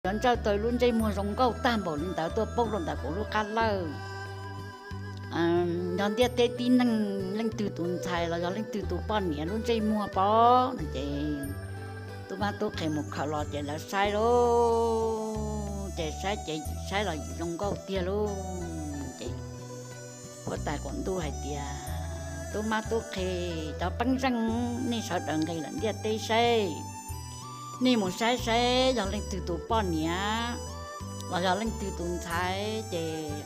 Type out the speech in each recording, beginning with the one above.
yuav ntsawj tau lub ntsej muag zoo nkauj tag npaum li ntawd tuaj poob rau ntawm kuv lub qab lawj. Yog ntiaj teb tib neeg leej twg tus ntxhais los yog leej twg tus poj niam lub ntsej muag pob no ces tub mab tub qhe mus khaws los ces lawv saib lauj, ces saib ces saib los zoo nkauj tiag lauj. Ces huab tais qaum ntuj hais tias, tub mab tub qhe, cov pej xeem, nej sawv daws nqis lawm ntiaj teb saib, nej mus saib saib yog leej twg tus poj niam los yog leej twg tus ntxhais ces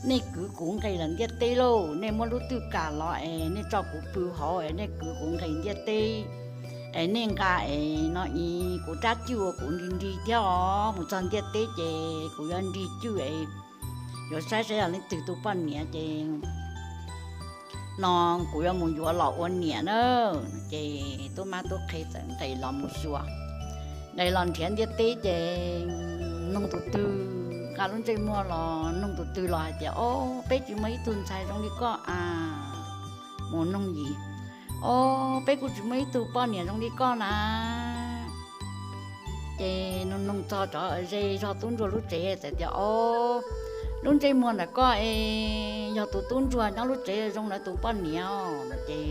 nej kwv kuv nqis lawm ntiaj teb lauj, nej muab lub twj kam los es nej tso kuv pw hauv es nej kwv kuv nqis ntiaj teb es nej nqa es no es kuv rab cwj uas kuv nrig nrig thiab os, mus txog ntiaj teb ces kuv yuav nrig cwj es yuav saib saib yog leej twg tus poj niam ces no kuv yuav mus yuav los ua niam na. Ces tub mab tub qhe txawm nqis los mus xyuas, nqis los nrhiav ntiaj teb ces noog tus twg, nqa lub ntsej muag los noog tus twg los hais tias, o, peb tsis muaj ib tug ntxhais zoo li koj a. Mus noog yim, o, peb kuj tsis muaj ib tug poj niam zoo li koj na. Ces noog noog txog rov ze zog tub ntsuag lub tsev txawm tias, o, lub ntsej muag ntawm koj es yog tus tub ntsuag nyob lub tsev zoo lawv tus poj niam os no ces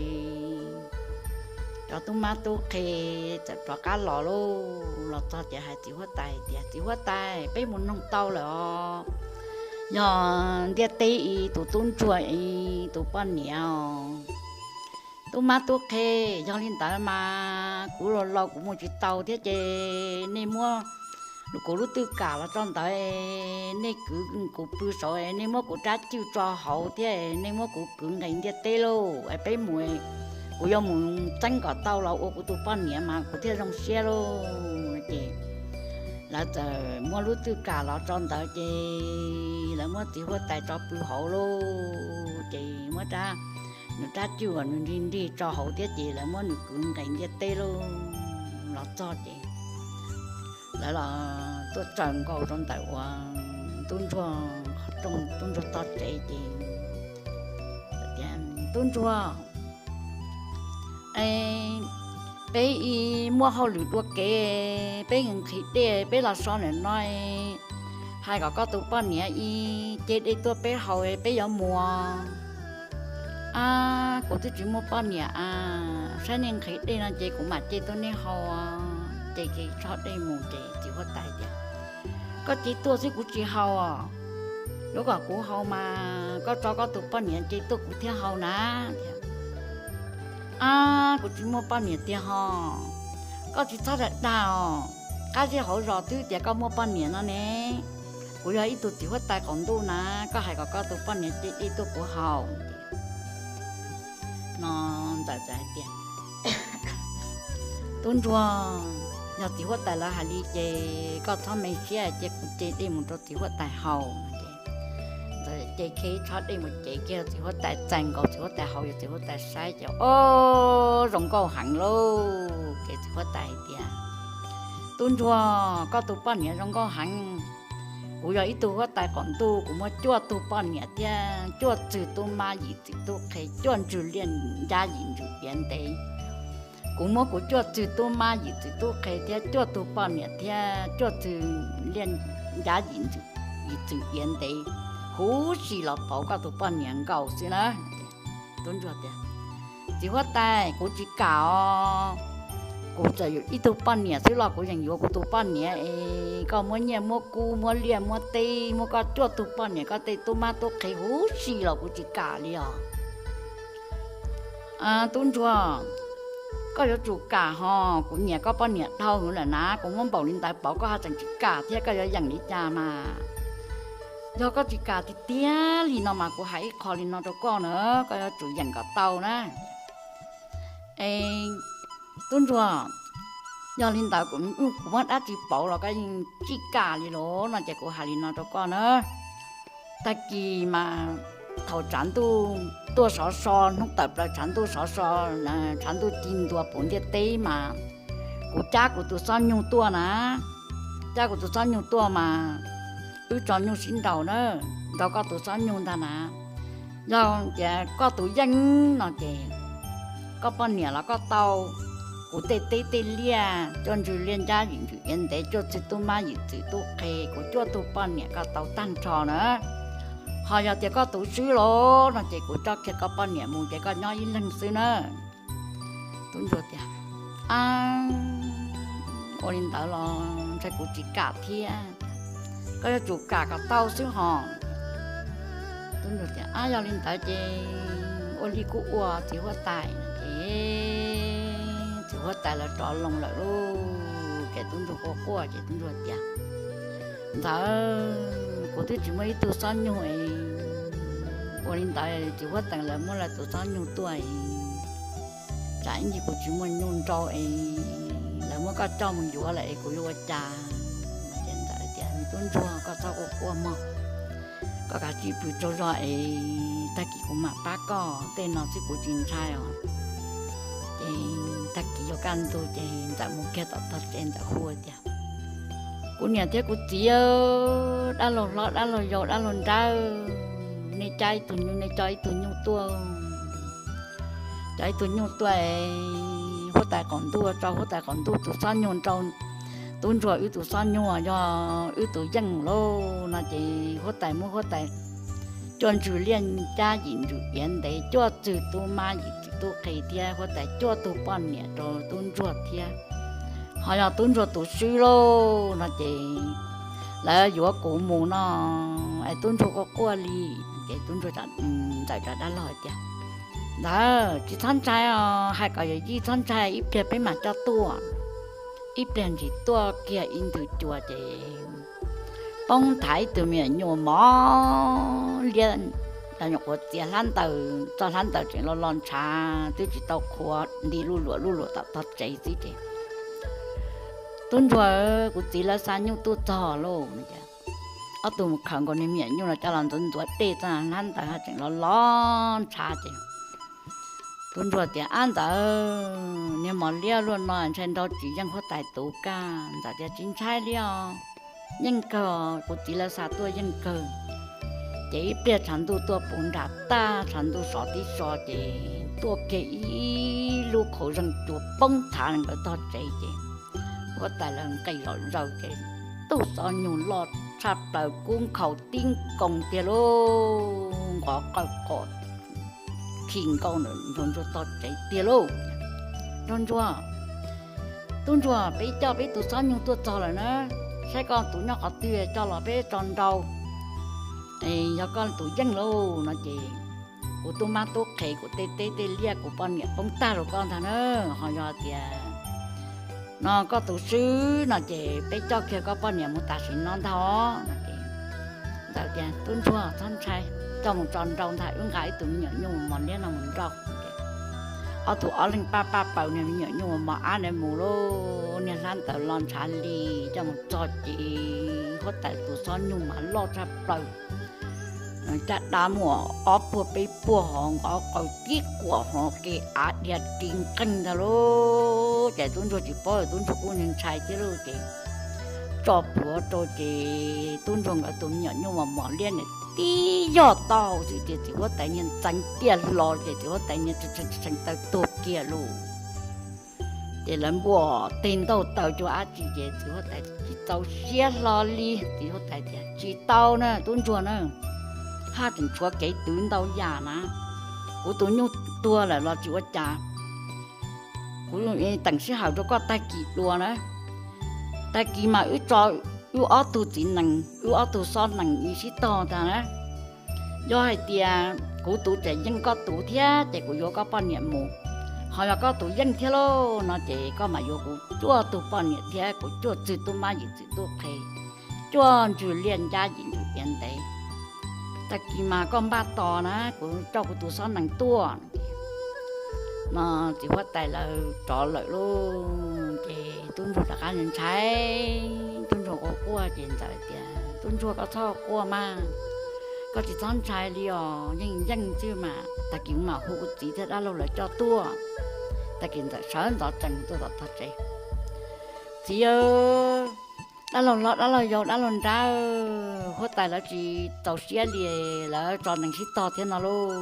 cov tub mab tub qhe txawm rov qab los lauj. Los txog ces hais txiv huab tais tias, txiv huab tais, peb mus noog tau lawm os, yog ntiaj teb ib tus tub ntsuag ib tus poj niam os. Tub mab tub qhe, yog li ntawd mas kuv laus laus kuv mus tsis tau thiab ces nej muab kuv lub twj kam los tso ntawd, nej kwv kuv pw saud, nej muab kuv rab cwj tso hauv thiab nej muab kuv kwv nqis ntiaj teb lauj, peb mus, kuv yuav mus txeeb kom tau los ua kuv tus poj niam mas kuv thiaj zoo siab lauj. Ces lawv txawm muab lub twj kam los tso ntawd ces lawv muab txiv huab tais tso pw hauv lauj. Ces muab rab, nws rab cwj uas nws nrig nrig tso hauv thiab ces lawv muab nws kwv nqis ntiaj teb lauj. Los txog ces lawv los tuaj tsaws nkaus rau ntawm uas tub ntsuag, tub ntsuag tog tsev ces, tub ntsuag, peb muaj hauj lwm dua kev, peb nqhis dej peb los so ntawm no, hais kom koj tus poj niam ib ce dej tuaj peb haus peb yuav mus. Ab, kuv twb tsis muaj poj niam a, saib nej nqhis dej no ces kuv mam ce tuaj nej haus. Ces ces tso dej mus ces txiv huab tais tias, koj ce tuaj xwb kuv tsis haus, yuav kom kuv haus mas koj tso koj tus poj niam ce tuaj kuv thiaj haus na. Ab, kuv tsis muaj poj niam tiag ho. Koj tsis txhob dag dag os, qab zib hauv zos twb tias koj muaj poj niam no ne. Kuv yog ib tug txiv huab tais qaum ntuj na, koj hais kom koj tus poj niam ce dej tuaj kuv haus. No ntxawm txawm hais tias, tub ntsuag, yog txiv huab tais lawv hais li ces koj txhob me siab ces kuv ce dej mus rau txiv huab tais haus. Ces ntxawm ce kiag tso dej mus cev kiag rau txiv huab tais txais nkaus txiv huab tais haus, yog txiv huab tais saib ces, o, zoo nkauj heev lauj. Ces txiv huab tais hais tias, tub ntsuag, koj tus poj niam zoo nkauj heev. Kuv yog ib tug huab tais qaum ntuj, kuv muaj cuaj tug poj niam thiab cuaj txwg tub mab yim txwm tub qhe, cuaj ntswg liaj ncab yim ntswg iav ntev. Kuv muab kuv cuaj txwg tub mab yim txwm tub qhe thiab cuaj tug poj niam thiab cuaj txwg liaj ncab yim txwm iav ntev huv si los pauv koj tus poj niam nkaus xwb na. Tub ntsuag tias, txiv huab tais, kuv tsis kam os. Kuv txawm yuav ib tug poj niam xwb los kuv yeem yuav kuv tus poj niam es koj muab nyiaj muab kub muab liaj muab teb muab koj cuaj tug poj niam koj tej tub mab tub qhe huv si los kuv tsis kam li os. Tub ntsuag, koj yuav tsum kam ho, kuv nyiam koj poj niam dhau lawm na, kuv muab npaum li ntawd pauv koj ho tseem tsis kam thiab koj yuav yeem li cas mas. Yog koj tsis kam tiag tiag li no mas kuv hais ib qho li no rau koj na, koj yuav tsum yeem kom tau na. Es tub ntsuag, yog li ntawd kuv muab dab tsi pauv los koj yeej tsis kam li los no ces kuv hais li no rau koj na. Tag kis mas thaum tshav ntuj tuaj sov so, hnub tawm plaws tshav ntuj sov so, tshav ntuj ci ntua puv ntiaj teb mas kuv cab kuv tus xob nyuj tuaj na, cab kuv tus xob nyuj tuaj mas wb tso nyuj sib nraus na, nraus koj tus xob nyuj ntag na. Yog tias koj tus yeej no ces koj poj niam los koj tau, kuv tej teb tej liaj, cuaj ntsws liaj ncab yim ntsws iav ntev, cuaj txwg tub mab yim txwg tub qhe, kuv cuaj tug poj niam koj tau tag nrho na. Ho yog tias koj tus swb los no ces kuv coj kiag koj poj niam mus ces koj nyob ib leeg xwb na. Tub ntsuag tias, A, ua li ntawd los ntshai kuv tsis kam thiab, koj yuav tsum kam kom tau xwb hos. Tub ntsuag tias, A, yog li ntawd ces ua li kuj ua txiv huab tais. Ces txiv huab tais lawv rov loo lawm lauj, ces tub ntsuag quaj quaj ces tub ntsuag tias, Ntxawm, kuv twb tsis muaj ib tug xob nyug es, ua li ntawd txiv huab tais lawv muab lawv tus xob nyug tuaj es, tsam ib ntsis kuv tsis muaj nyuj nrau es lawv muab koj coj mus yuav lawm es kuv yuav ua cas? Ces ntxawm tias, Me tub ntsuag, koj txhob quaj quaj mog, koj kav tsij pw tsaug zog es tag kis kuv mam pab koj, tej no xwb kuv tsis ntshai os. Ces tag kis yuav kaj ntug ces ntxawm mus kiag tom tog tsev, ntxawm hu tias, Kuv niam thiab kuv txiv, dab laug hlob dab laug yau dab laug nrab, nej cab ib tug nyuj, nej coj ib tug nyuj tuaj, coj ib tug nyuj tuaj es huab tais qaum ntuj, tso huab tais qaum ntuj tus xob nyug nrau tub ntsuag wb tus xob nyug, yog wb tus yeej lauj. No ces huab tais muab huab tais cuaj ntsws liaj ncab yim ntsws iav ntev, cuaj txwg tub mab yim txwg tub qhe thiab huab tais cuaj tug poj niam rau tub ntsuag thiab. Ho yog tub ntsuag tus swb lauj no ces lawv yuav kuv mus no es tub ntsuag quaj quaj li. Ces tub ntsuag, ntxawm cov dab laug hais tias, Ntxawm, tsis txhob ntshai os, hais kom yawm yij txhob ntshai, ib pliag peb mam coj tuaj. Ib pliag ntsis tuaj kiag ib nthwv cua ces poob thav ib tug me nyuam mos liab, nyuam qhuav txiav hlab ntaws, txoj hlab ntaws tseem lo lo ntshav, twb tsis tau qhuav, nti luj luam luj luam tom tog tsev xwb ces, Tub ntsuag, kuv txiv lawv xa nyuj tuaj txog lauj. Ob tug mus khawm nkaus niag me nyuam nyuj los coj los ntxuav ntxuav dej, txoj hlab ntaws ho tseem lo lo ntshav ces tub ntsuag tias, Ab ntxawm, niag mos liab luaj no ntshai nrau tsis yeej huab tais tus kaj. Ntxawm tias, Tsis ntshai li os, yeej kawg, kuv txiv lawv xa tuaj yeej kawg. Ces ib pliag tshav ntuj tuaj puv nram tag, tshav ntuj sov tib so ces tuaj kiag ib lub qhov zeeg cua poob thav nkawd tog tsev ces huab tais lawv nqis zom zaws ces tub xob nyug loj tshaj plaws kub nkhaus tib nkoos tiag lauj, nqov qawg qom khi nkaus ntawm Nraug Ntsuag tog tsev tiag lauj. Nraug Ntsuag, Tub Ntsuag, peb coj peb tus xob nyug tuaj txog lawm na, saib koj tus nyob qhov twg, coj los peb tso nrau. Yog koj tus yeej lauj no ces kuv tub mab tub qhe, kuv tej teb tej liaj, kuv poj niam poob tag rau koj ntag na. Ho yog tias no koj tus swb no ces peb coj kiag koj poj niam mus tam sim no ntag os. Ntxawm tias, Tub Ntsuag, txhob ntshai, coj mus tso nrau ntag, wb nqa ib tug me nyuam nyuj mos liab no mus nrauj. Ob tug ob leeg paj paj paws niag me nyuam nyuj mos ab ntawd mus lauj, niag hlab ntaws lo ntshav li, coj mus txog ces huab tais tus xob nyug mas loj tshaj plaws, caj dab muaj ob puag peb puag, ho nqov qaws tib quam, ho ke av dhia ris nqeeg ntag lauj. Ces Tub Ntsuag tsis paub, Tub Ntsuag kuj ntshai thiab lauj. Ces tso plhuav rau ces Tub Ntsuag nkawd tus me nyuam nyuj mos mos liab ntawd tib yog taub hau xwb ces txiv huab tais niag ntxeev tiaj hlo ces txiv huab tais niag tshee taw tuag kiag lauj. Ces lawv npuaj teg ntaug taws cuag dab tsi ces txiv huab tais tsis txaus siab hlo li. Txiv huab tais tias, Tsis tau na Tub Ntsuag na, haj tseem tshuav kev twv ntau yam na. Kuv tus nyuj tuag lawm los tsis ua cas, kuv teem sij hawm rau koj tag kis dua na. Tag kis mas wb tso wb ob tug txiv nees, wb ob tug xob nees sib tog ntag na. Yog hais tias kuv tus tseem yeej koj tus thiab ces kuv yuav koj poj niam mus, ho yog koj tus yeej thiab lauj no ces koj mam yuav kuv cuaj tug poj niam thiab kuv cuaj txwg tub mab yim txwg tub qhe, cuaj ntsws liaj ncab yim ntsws iav ntev. Tag kis mas koj npaj tos na, kuv coj kuv tus xob nees tuaj. No txiv huab tais lawv rov lawm lauj. Ces Tub Ntsuag rov qab ntshai, Tub Ntsuag quaj quaj ces Ntxawm tias, Tub Ntsuag, koj txhob quaj mas, koj tsis txhob ntshai li os, yeej yeej xwb mas, tag kis kuv mam hu kuv txiv thiab dab laug lawv coj tuaj. Tag kis Ntxawm sawv ntxov tsees tuaj tom tog tsev. Txiv, dab laug hlob dab laug yau dab laug nrab, huab tais lawv tsis txaus siab li, lawv tso nees sib tog thiab no lauj.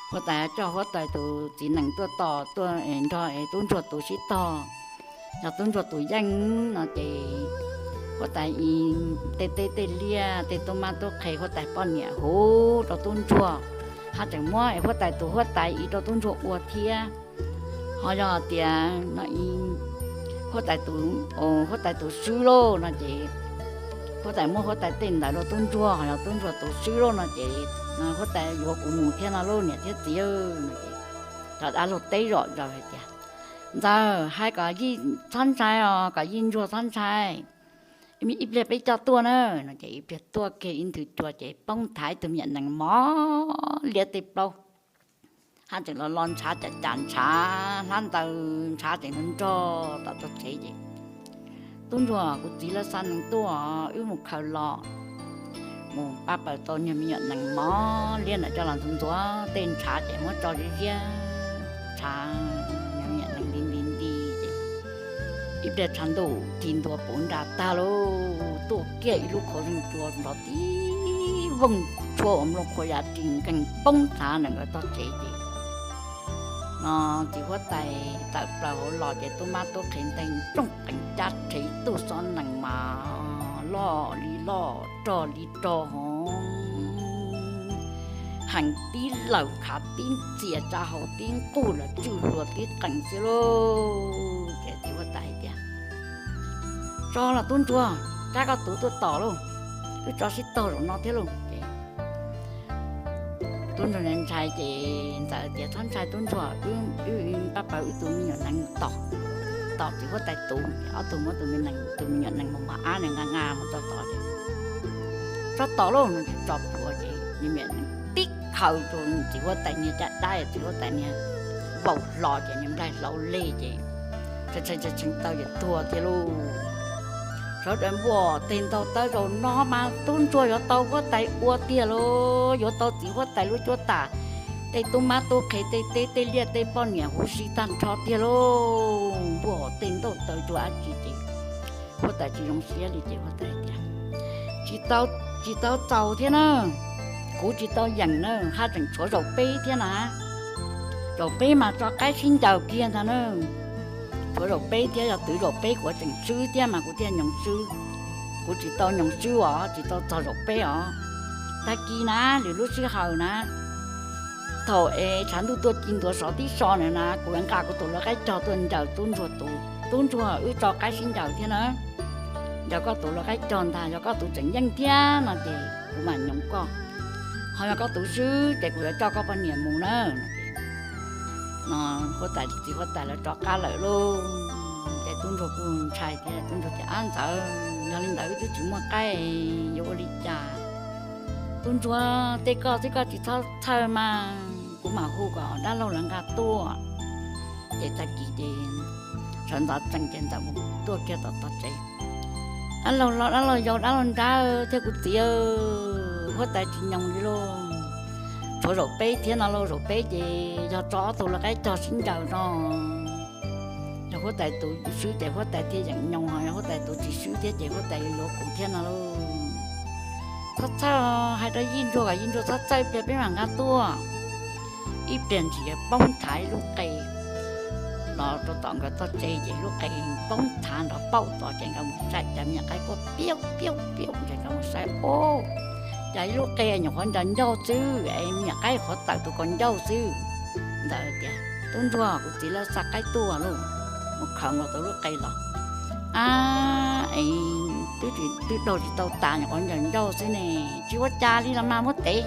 Huab tais coj huab tais tus txiv nees tuaj tos tuaj nrog es tub ntsuag tus sib tog. Yog tub ntsuag tus yeej no ces huab tais i tej teb tej liaj tej tub mab tub qhe huab tais poj niam hu rau tub ntsuag, hab tseem muab es huab tais tus huab tais i rau tub ntsuag ua thiab. Ho yog tias no huab tais tus, huab tais tus swb lauj no ces huab tais muab huab tais tej ntawd rau tub ntsuag, ho yog tub ntsuag tus swb lauj no ces huab tais yuav kuv mus thiab no lauj niam thiab txiv. Cov dab laug teb zom zaws hais tias, ntxawm hais kom yij txhob ntshai os, kom yij ntsuag txhob ntshai, ib pliag peb coj tuaj na no ces ib pliag tuaj kiag ib nthwv cua ces poob nthav ib tug me nyuam nees mos liab tej plaub, hab tseem los los ntshav cas cas ntshav hlab ntaws ntshav tseem nrog tom tog tsev ces, tub ntsuag kuv txiv lawv xa nees tuaj wb mus khaws los, mus pab paws tau niag me nyuam nees mos liab ntawd coj los ntxuav ntxuav tej ntshav ces muab tso ziab ziab ntshav, niag me nyuam nees nti nti nti ces ib pliag tshav ntuj ci ntua puv nra tag lauj, tuaj kiag ib lub qhov zeeg cua nrov tib vooj tshuab ua nplooj qhuav ya ris nkeeg poob nthav ntawm nkawd tog tsev ces no txiv huab tais tawm plaws hauv los ces tub mab tub qhe nteeg tsooj qees cab rhe ib tug xob nees mas loj li loj rog li rog hov, heev tib lawm khav tib ntxias tsa hau tib nquj lawm tswj hlua tib qees xwb lauj. Ces txiv huab tais hais tias, tso los tub ntsuag, cab koj tus tuaj tom lauj, wb tso sib tog zaum no thiab lauj. Ces tub ntsuag ntshai ces ntxawm tias txhob ntshai tub ntsuag, wb pab paws wb tus me nyuam nees mus tom, tom txiv huab tais tus, ob tug muab tus me nyuam nees mus mos ab nws nqa nqa mus tso tom ces, tso tom lauj no ces tso plhuav ces niag me nyuam nees tib khaws rau txiv huab tais niag caj dab, txiv huab tais niag vau hlo ces niag nplaig hlauv leg ces tshee tshee taw ces tuag thiab lauj. Sawv daws npuaj tes ntaug taw zaum no mas tub ntsuag yuav tau huab tais ua tiag lauj, yuav tau txiv huab tais lub cuab tam, tej tub mab tub qhe tej teb tej liaj tej poj niam huv si tag nrho tiag lauj. Npuaj tes ntaug taw tsuas dab tsi ces huab tais tsis zoo siab li ces huab tais tias, tsis tau txaus thiab na, kuv tsis tau yeem na, haj tseem tshuav zaum peb thiab na. Zaum peb mas tso qaib sib ncaws kiag ntag na. Tshuav zaum peb thiab, yog twv zaum peb kuv tseem swb thiab mas kuv thiaj nyoos swb. Kuv tsis tau nyoos swb os, tsis tau txog zaum peb os. Tag kis na, lwm lub sij hawm na, thaum es tshav ntuj tuaj ci ntua sov tib so na na, kuv yuav nqa kuv tus lau qaib cog tuaj ncaws tub ntsuag tus, tub ntsuag wb tso qaib sib ncaws thiab na. Yog koj tus lau qaib cog ntag, yog koj tus tseem yeej thiab no ces kuv mam nyoos koj. Ho yog koj tus swb ces kuv yuav coj koj poj niam mus na. No huab tais txiv huab tais lawv rov qab lawm lauj. Ces tub ntsuag kuj ntshai thiab, tub ntsuag tias, ab ntxawm, yog li ntawd wb twb tsis muaj qaib, yuav ua li cas? Tub ntsuag, tej koj xwb koj tsis txhob txhawj mas, kuv mam hu kom dab laug lawv nqa tuaj. Ces tag kis ces sawv ntxov tsees ces ntxawm mus tuaj kiag tom tog tsev. Dab laug los dab laug yau dab laug nrab thiab kuv txiv, huab tais tsis nyoos li lauj. Tshuav zaum peb thiab no lauj, zaum peb ces yog tso ob tug lau qaib cog sib ncaws no. Yog huab tais tus swb ces huab tais thiaj yeem nyoos, ho yog huab tais tus tsis swb thiab ces huab tais yuav yuav kuv thiab no lauj. Txhob txhawj, hais rau yij ntsuag kom yij ntsuag txhob txhawj, ib pliag peb mam nqa tuaj. Ib pliag ntshis poob nthav ib lub qe los rau tom nkawd tog tsev ces lub qe poob nthav nrov paum tod ces nkawd mus saib cas me nyuam qaib quaj piauj piauj piauj ces nkawd mus saib, o, cas ib lub qe nyuam qhuav ncaws ncauj xwb es me nyuam qaib qhuav tawm tus kaus ncauj xwb. Ntxawm tias, tub ntsuag, kuv txiv lawv xa qaib tuaj lauj, mus khaws nkaus tau lub qe los. Ab, es twb tsis, twb daug tsis tau tas nyuam qhuav ncaws ncauj xwb ne, tsis ua cas li los mas muab tev.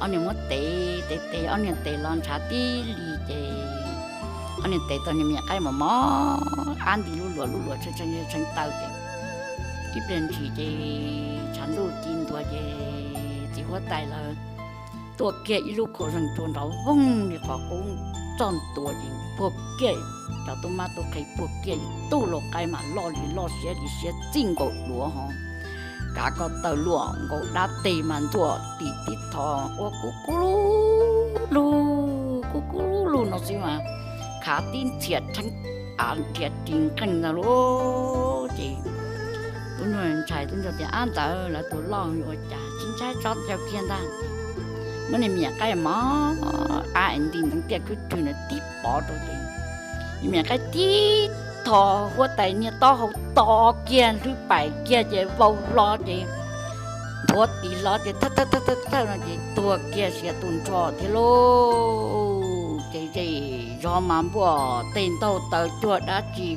Ob niag muab tev tev tev, ob niag tev los ntshav tib li ces ob niag tev tau niag me nyuam qaib mos mos ab nti lub luas lub luas tshee tshee taw ces ib pliag ntshis ces tshav ntuj ci ntua ces txiv huab tais lawv tuaj kiag ib lub khau zeeg tsua nrov voog li qhov qub txoj ntua ces puag kiag, cov tub mab tub qhe puag kiag ib tug lau qaib mas loj li loj siab li siab txij nkaus duav ho kav ko taw luam nkaus dab teg mas ntxuam tim tib tho ua kub kub lug kub kub lug no xwb mas khav tib ntxhias rheeb av nrhiav ris nqeeg ntag lauj. Ces tub ntsuag ntshai, tub ntsuag tias, ab ntxawm, lawv tus loj yuav ua cas, tsis ntshai, tso ncaws kiag ntag. muab niag me nyuam qaib mos ab es nti ntxeev tiaj khwb rwg ntawd tib pov rau ces me nyuam qaib tib tho, huab tais niag taub hau to kiag, hlwb paim kiag ces vau hlo ces nthuav tis hlo ces thawj thawj thawj thawj no ces tuag kiag siav tu nrho thiab lauj. Ces zej zog mas npuaj tej ntaug taws cuag dab tsi.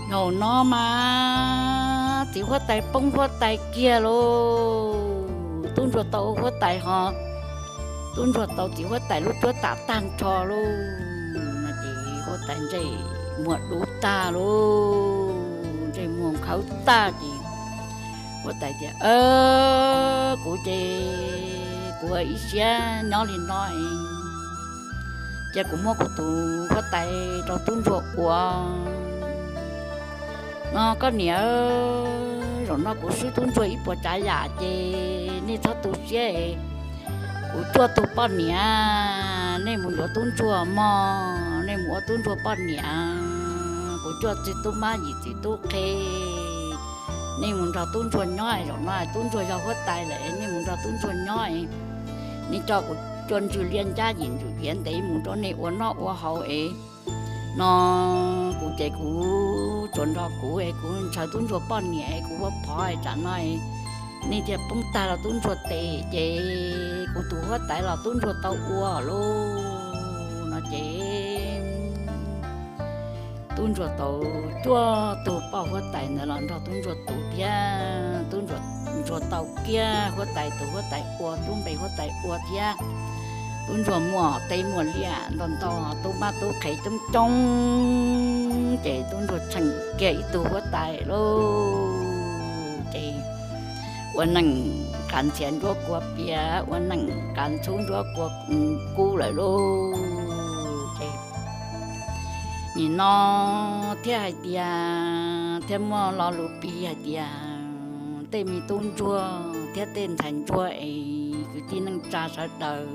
Zaum no mas txiv huab tais poob huab tais kiag lauj, tub ntsuag tau ua huab tais ho tub ntsuag tau txiv huab tais lub cuab tam tag nrho lauj. No ces huab tais ntsej muag dub tag lauj, ntsej muag khawb tag ces huab tais tias, Kuv ces kuv ua ib siab nyob li no es cia kuv muab kuv tus huab tais rau tub ntsuag ua. No koj niam, zaum no kuv swb tub ntsuag ib puas tsav yam ces nej txhob tu siab es kuv cuaj tug poj niam, nej mus yuav tub ntsuag mog, nej mus ua tub ntsuag poj niam. Kuv cuaj tug tub mab yim txiv tub qhe, nej mus nrog tub ntsuag nyob es zaum no tub ntsuag yog huab tais lawm, nej mus nrog tub ntsuag nyob es nej coj kuv cuaj ntswg liab ncab yim ntswg viav ntev mus rau nej ua noj ua haus es no kuv ces kuv tsuas nrog kuv es kuv ntshaw tub ntsuag poj niam es kuv ua phov es tsam no nej thiaj poob tag los tub ntsuag tes ces kuv tus huab tais los tub ntsuag tau ua lauj. No ces tub ntsuag tau cuaj tug poj huab tais ntawd los nrog tub ntsuag tu thiab tub ntsuag tau kiag huab tais tus huab tais ua, tub npe huab tais ua thiab tub ntsuag muaj teb muaj liaj ntau ntau, tub mab tub qhe coob coob ces tub ntsuag tsheem kiag ib tug huab tais lauj. Ces ua neej qav ntxhias ntsuab kua pias, ua neej qav ntxhub ntsuab kua kub lawm lauj. Ces nim no thiaj hais tias thiaj muaj lo lus piv hais tias tej me tub ntsuag thiab tej ntxhais ntsuag es kwv tij neej tsa sawv daws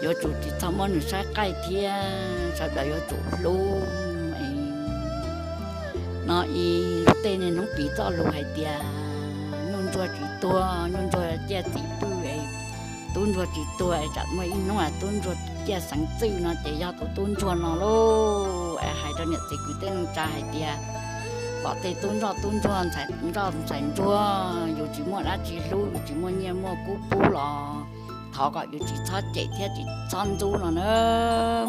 yuav tsum tsis txhob muab nws saib qaij thiab sawv daws yuav tsum hlub. No ib lub tej niaj hnub piv txoj lus hais tias nyuj ntsuag tsis tuag, nyuj ntsuag ciaj txiv pwj, tub ntsuag tsis tuag es tsam muaj ib hnub tub ntsuag ciaj xeev txwj no ces yog tus tub ntsuag no lauj. Es hais rau niam txiv kwv tij neej tsa hais tias pom tej tub ntsoj tub ntsuag, ntxhais ntsoj ntxhais ntsuag, yus tsis muaj dab tsi hlub, yus tsis muaj nyiaj muaj kub pub los thov kom yus tsis txhob cem thiab tsis txhob ntxub no na.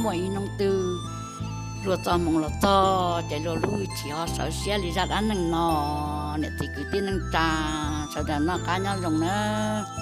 Muaj ib hnub twg luag txoj hmoo los txog ces luag lub hwj chim ho sawv siab li zaj dab neeg no. Niam txiv kwv tij neej tsa sawv daws noj qab nyob zoo nawb.